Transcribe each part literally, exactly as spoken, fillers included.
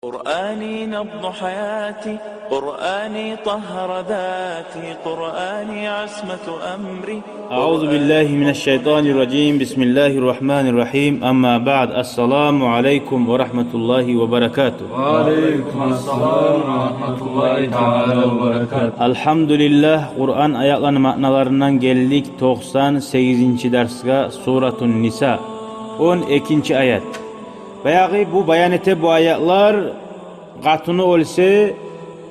قرآني نبض حياتي، قرآني طهر ذاتي، قرآني عصمة أمري. أعوذ بالله من الشيطان الرجيم. بسم الله الرحمن الرحيم. أما بعد. السلام عليكم ورحمة الله وبركاته. وعليكم السلام ورحمة الله تعالى وبركاته. Альгьамдулиллагь, Къуран аятланы маъналарындан гелдик токъсан сегизинчи дарсгъа, Суратун Ниса, он экинчи аят. Баягъы бу баян эте бу аятлар, къатыны оьлсе,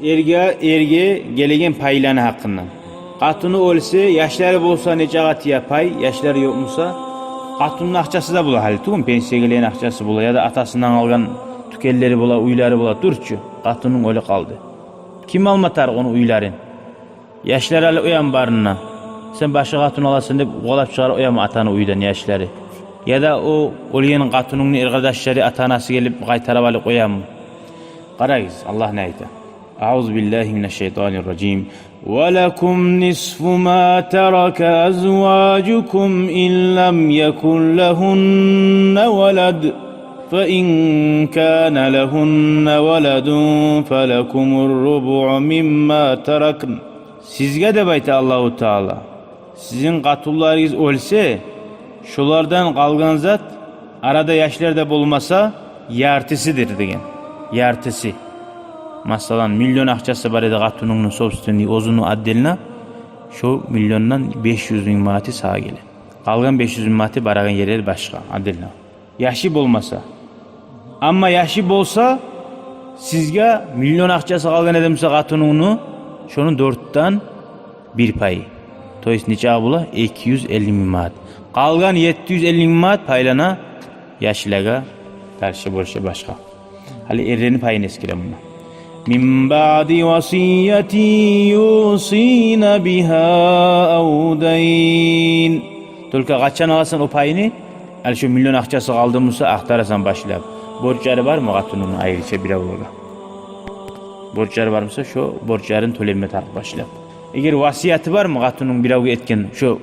эрге, эрге гелеген пайланы гьакъындан. Къатыны оьлсе, яшлары болса, нечакъы тие пай, яшлары ёкъ буса, къатынны акъчасы да бола гьали, тюгюлмю, пенсия гелеген акъчасы бола, яда атасындан алгъан тюкенлери бола, уьйлери бола, дюр чю, къатынынг оьле къалды. Ким алма тарыкъ ону уьйлерин? Яшлары алып къоямы барын да? Сен башгъа къатын аласан деп къувалап чыгъарып къоямы атаны уьйден яшлары? Яда о оьлген къатынынгны эркъардашлары, ата-анасы гелип къайтарып алып къоямы? Къарагъыз, Аллагь не айта. أعوذ بالله من الشيطان الرجيم. ولكم نصف ما ترك أزواجكم إن لم يكن لهن ولد، فإن كان لهن ولد فلكم الربع مما تركن. Сизге, деп айта Аллагьу Таала, сизин къатынларыгъыз оьлсе, шолардан къалгъан зат, арада яшлар да болмаса, яртысыдыр деген. Яртысы. Масала, миллион акъчасы бар эди къатынынгны, собственный, оьзюню отдельно, шо миллиондан беш юз минг манаты сагъа геле. Къалгъан беш юз минг манаты барагъан ерлери башгъа, отдельно. Яшы болмаса. Амма яшы болса, сизге миллион акъчасы къалгъан эди буса къатынынгны, шону дёртден бир пайы. То есть нечакъы бола? Эки юз элли минг манат. Къалгъан етти юз элли минг манат пайлана яшлагъа, дальше больше башгъа. Гьали эрлени пайын эсгере мунда. من بعد وصية يوصين بها أو دين. Только къачан аласан о пайыны? Гьали шо миллион акъчасы къалды буса, ахтарасан башлап. Борчлары бармы къатынынгны айрыча биревге? Борчлары бар буса, шо борчларын тёлеме тарыкъ башлап. Эгер васияты бармы къатынынг биревге этген, шо,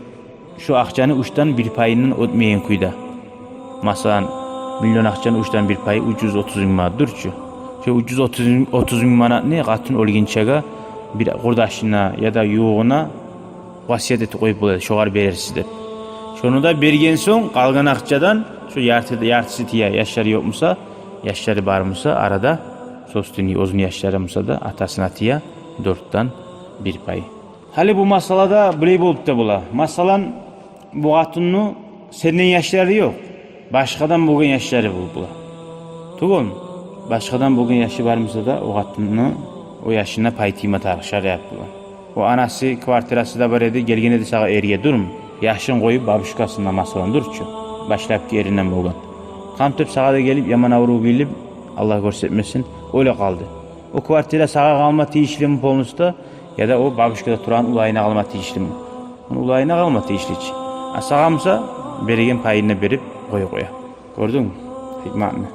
шо акъчаны уьчден бир пайындан оьтмейген кюйде? Масала, миллион акъчаны уьчден бир пайы уьч юз отуз минг манат дюр чю. Шо уьч юз отуз минг манатны къатын оьлгенчеге бир къурдашына яда ювугъуна васият этип къоюп бола эди, шогъар берерсиз деп. Шону да берген сонг, къалгъан акъчадан шо ярты, яртысы тие, яшлары ёкъ буса, яшлары бар буса, арада собственный, оьзюню яшлары буса да, атасына тие дёртден бир пайы. Гьали бу масъалада булай болуп да бола. Масала, бу къатынны сенден яшлары ёкъ, башгъадан болгъан яшлары болуп бола. Тюгюлмю? Башгъадан болгъан яшы бар буса да, о къатынны о яшына пай тийме тарыкъ шариат булан. О анасы, квартирасы да бар эди, гелген эди сагъа эрге, дюрмю? Яшын къоюп бабушкасына, масала, дюр чю, башлапгъы эринден болгъан. Къамтып сагъа да гелип, яман аврув билип, Аллагь гёрсетмесин, оьле къалды. О квартира сагъа къалма тийишлими полностью, яда о бабушкада турагъан уланына къалма тийишлими? Ону уланына къалма тийишли чи. А сагъа буса, береген пайын да берип къоя-къоя. Гёрдюнгмю гьикматны?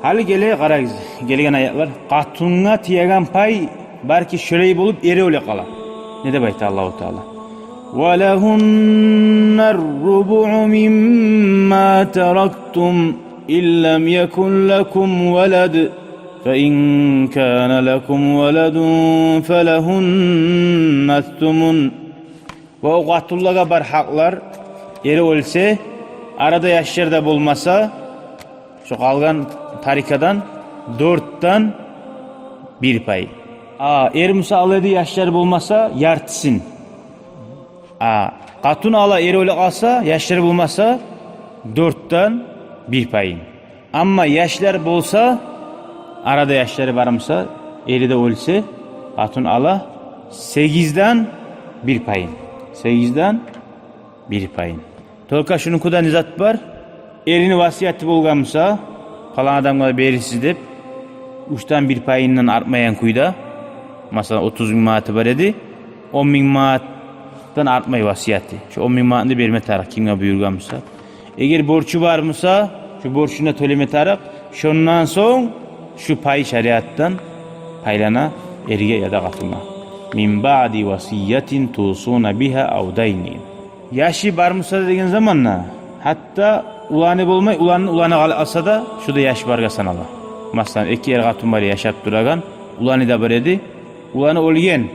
Гьали геле, къарагъыз, гелген аятлар. Къатынгъа тиеген пай, балики, шолай болуп, эри оьле къала. Не деп айта Аллагьу Таала? ولهن الربع مما تركتم إن لم يكن لكم ولد، فإن كان لكم ولد فلهن الثمن. Ва о къатынлагъа бар гьакълар, эри оьлсе, арада яшлар да болмаса, шо къалгъан тарикадан дёртден бир пайы. А эр буса ала эди, яшлар болмаса, яртысын. А къатын ала, эри оьле къалса, яшлар болмаса, дёртден бир пайын. Амма яшлар болса, арада яшлары бар буса, эри де оьлсе, къатын ала сегизден бир пайын. Сегизден бир пайын. Только шунукъу да не зат бар? Эрини васияты болгъан буса, палан адамгъа берирсиз деп, уьчден бир пайындан артмайгъан кюйде, масала, отуз минг манаты бар эди, он минг манатдан артмай васияты. Шо он минг манатны берме тарыкъ, кимге буюргъан буса. Эгер борчу бар буса, шо борчун да тёлеме тарыкъ. Шондан сонг шо пай шариатдан пайлана эрге яда къатынгъа. من بعد وصية توصون بها أو دين. Яшы бар буса деген заманда, гьатта уланы болмай, уланны уланы къал-, алса да, шо да яш баргъа санала. Масала, эки эр-къатун бар яшап турагъан, уланы да бар эди. Уланы оьлген,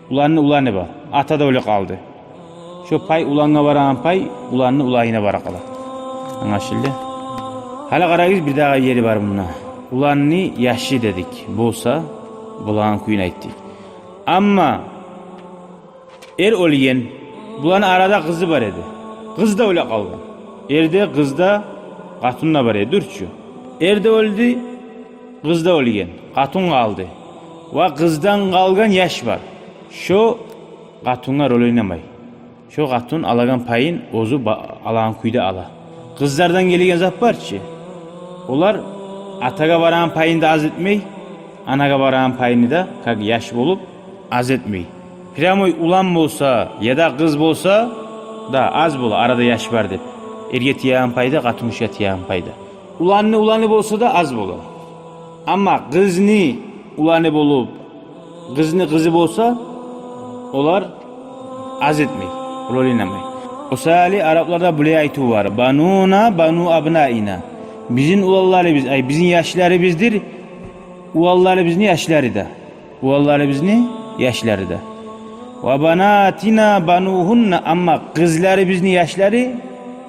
уланны уланы бар. Ата да оьле къалды. Шо пай улангъа барагъан пай уланны уланына бара къала. Англашылды? Гьали къарагъыз, бирдагъы ери бар мунда. Уланны яшы дедик. Болса, болагъан кюйюн айтдыкъ. Амма эр оьлген. Буланы арада къызы бар эди. Къыз да оьле къалгъан. Эр де, къыз да, къатун да бар эди, дюр чю. Эр де оьлдю, къыз да оьлген. Къатун къалды. Ва къыздан къалгъан яш бар. Шо къатунгъа роль ойнамай. Шо къатун алагъан пайын оьзю ба-, алагъан кюйде ала. Къызлардан гелеген зат бар чы. Олар атагъа барагъан пайын да аз этмей, анагъа барагъан пайын да, как яш болуп, аз этмей. Прямой улан болса яда къыз болса да аз бола, арада яш бар деп. Эрге тиеген пайда, къатынгишиге тиеген пайда. Уланны уланы болса да аз бола. Амма къызны уланы болуп, къызны къызы болса, олар аз этмей, роль ойнамай. О саялы арапларда булай айтыв бар: «Бануна бану абнаина». Бизин уланларыбыз, ай, бизин яшларыбыздыр уланларыбызны яшлары да. Уланларыбызны яшлары да. «Ва банатина банугьунна», амма къызларыбызны яшлары,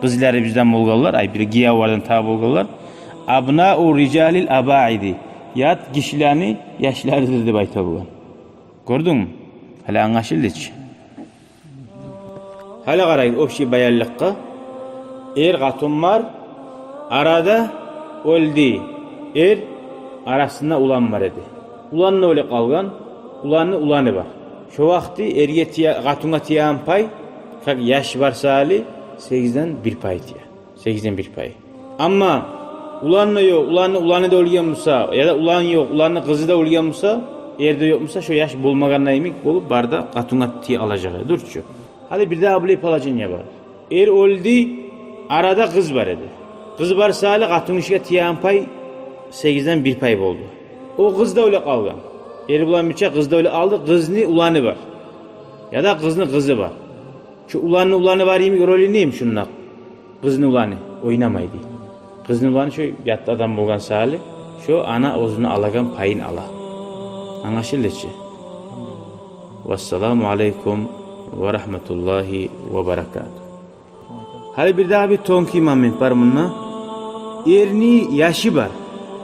къызларыбыздан болгъанлар, ай, бир гиевлерден таба болгъанлар, «абнау рижалил абаиди», ят гишилени яшларыдыр деп айта болгъан. Гёрдюнгмю? Гьали англашылды чы. Гьали къарайыкъ общий баянлыкъгъа. Эр-къатун бар, арада оьлдю эр, арасында улан бар эди. Улан да оьле къалгъан, уланны уланы бар. Шо вакъти эрге тие-, къатунгъа тиеген пай, как яш бар саялы, сегизден бир пай тие. Сегизден бир пай. Амма улан да ёкъ, уланны уланы да оьлген буса, яда улан ёкъ, уланны къызы да оьлген буса, эр де ёкъ буса, шо яш болмагъанда йимик болуп, бары да къатунгъа тие алажакъ эди, дюр чю. Гьали бирдагъы булай положение бар. Эр оьлдю, арада къыз бар эди. Къыз бар саялы, къатынгишиге тиеген пай сегизден бир пай болду. О къыз да оьле къалгъан. Эр булан бирче къыз да оьле къалды, къызны уланы бар. Яда къызны къызы бар. Шо уланны уланы бар йимик роль ойнаймы шунда? Къызны уланы ойнамай дей. Къызны уланы шо ят адам болгъан саялы, шо ана оьзюню алагъан пайын ала. Англашылды чы. Вассаламу алейкум ва рагьматуллагьи ва баракатугь. Гьали бирдагъы бир тонкий момент бар мунда. Эрни яшы бар.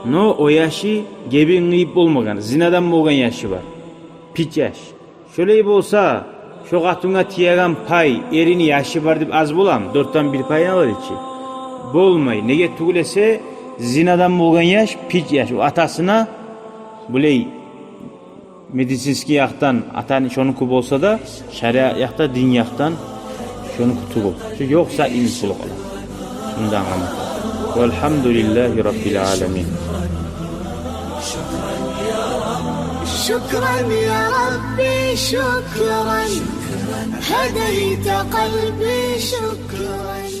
Но о яшы гебин къыйып болмагъан, зинадан болгъан яшы бар. Пич яш. Шолай болса, шо къатунгъа тиеген пай, эрини яшы бар деп аз боламы? Дёртден бир пайын алар эди чи. Болмай. Неге тюгюл эсе, зинадан болгъан яш, пич яш. О атасына, булай, медицинский якъдан атаны шонуку болса да, шариат якъда, дин якъдан шонуку тюгюл. Шо ёкъ зат йимик болуп къала. Шундан къана. Валгьамдулиллагьи раббил аламин. شكرا يا ربي، شكرا. هديت قلبي، شكرا.